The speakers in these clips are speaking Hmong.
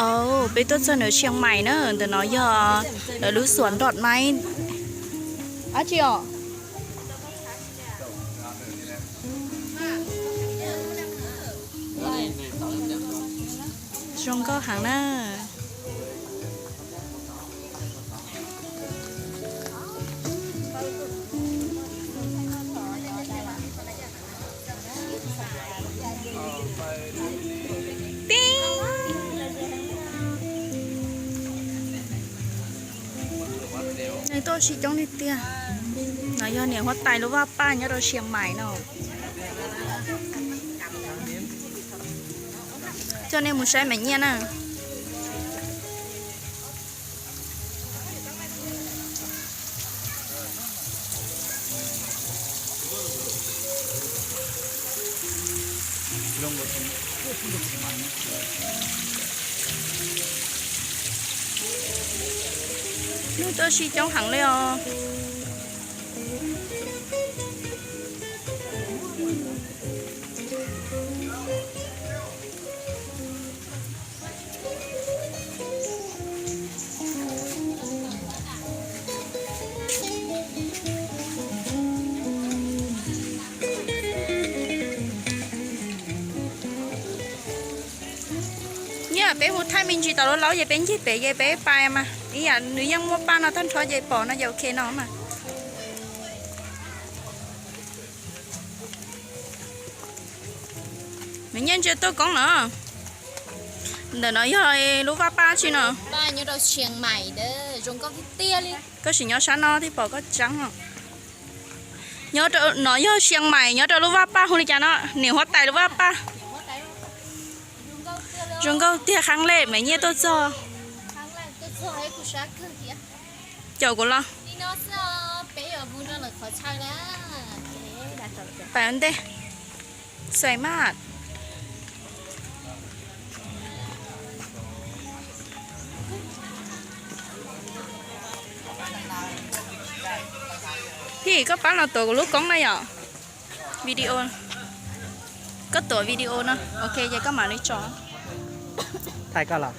Au, peb tuaj txog ntawm Tsiaj Maim na, ntawm no yog lawv lub xuam nroj maib. Ab tsi os. Zoo nkauj heev na. Tib neeg tuaj tsis coob li tiag. No yog niam huab tais lub vaj paj nyob rau Tsiaj Maim no. Coj nej mus saib Maiv Nyiaj na. Neeg tuaj tsis coob heev li os. Nyiaj, peb mus thaij me ntsis tom lub laub ces peb ncig pem ces peb pais mas ib yam nws yeej muaj paj no tag nrho ces pom no ces ok no mas. Nws nyiaj ntsia tuaj koob no. Ntawm no yog lub vaj paj tsi no? Paj nyob rau Tsiaj Maim, zoo nkauj tiag tiag li. Koj sim nyob sab no thiaj pom koj tseeb os. Nyob rau no yog Tsiaj Maim, nyob rau lub vaj paj hu li cas no? Niam huab tais lub vaj paj. Zoo nkauj tiag, qhab lej Maiv Nyiaj tuaj txog. Caum kuv los. Pais ntej. Xuaim maj. Phij, koj pab los tuav kuv lub koob na yom. Video. Koj tuav video no. Ok, ces koj mam li tso. Thaij koj los.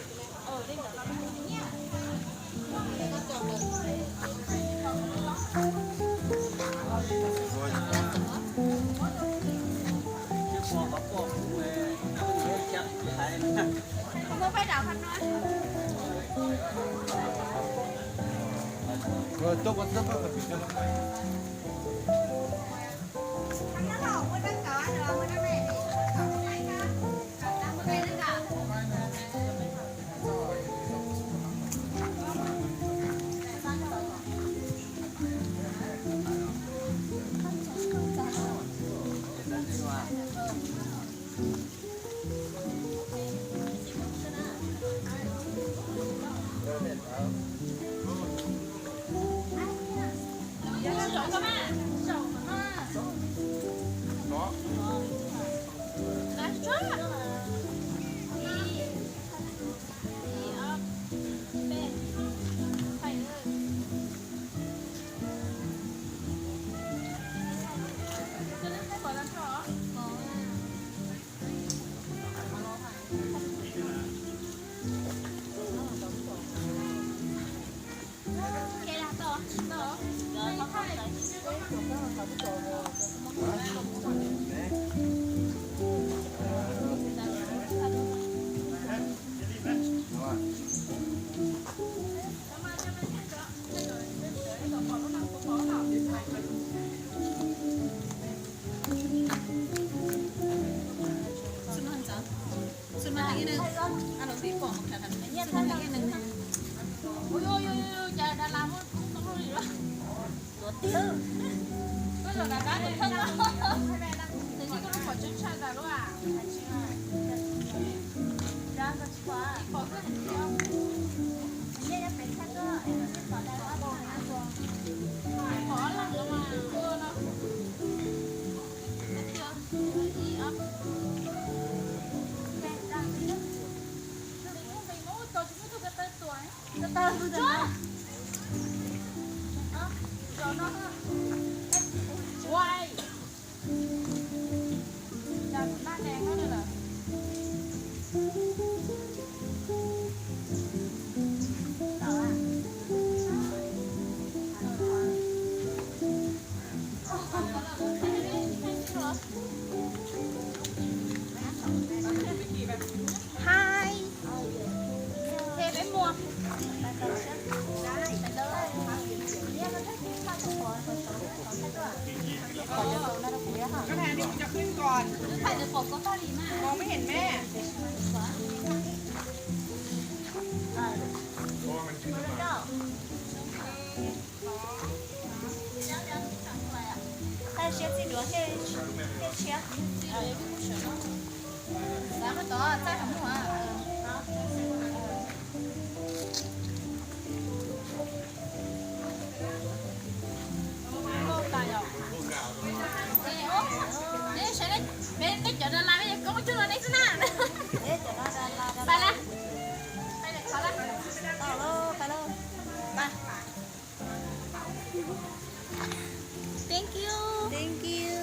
Thank you. Thank you.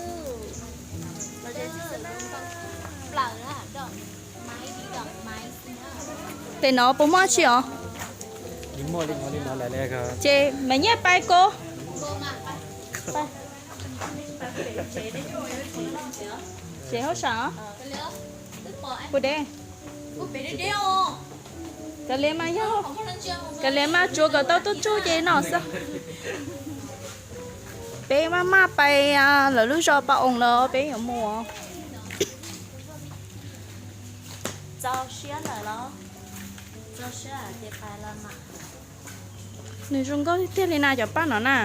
Plaws na, dog, maiv, dog, maiv. Tes no puas muaj tsi os? Ces me nyiaj pais ko. Ces hauj sam puas deb? Kav liam mas yog, kav liam mas tsuav kom tau tuaj tsuj ces no xwb. Peb maj maj pais lawv lub zos Pas Oos lawm peb yuav mus. Txaus siab lawm los? Txaus siab ces pais los mas. Nws zoo nkauj tiag tiag li na cov paj no na.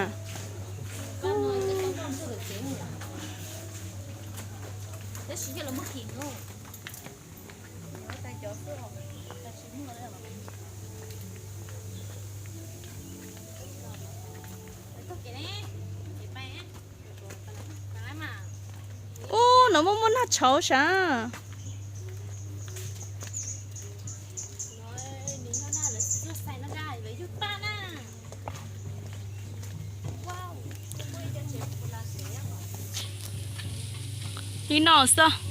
Ub, no muaj muaj nag tshauv sav. Li no xwb.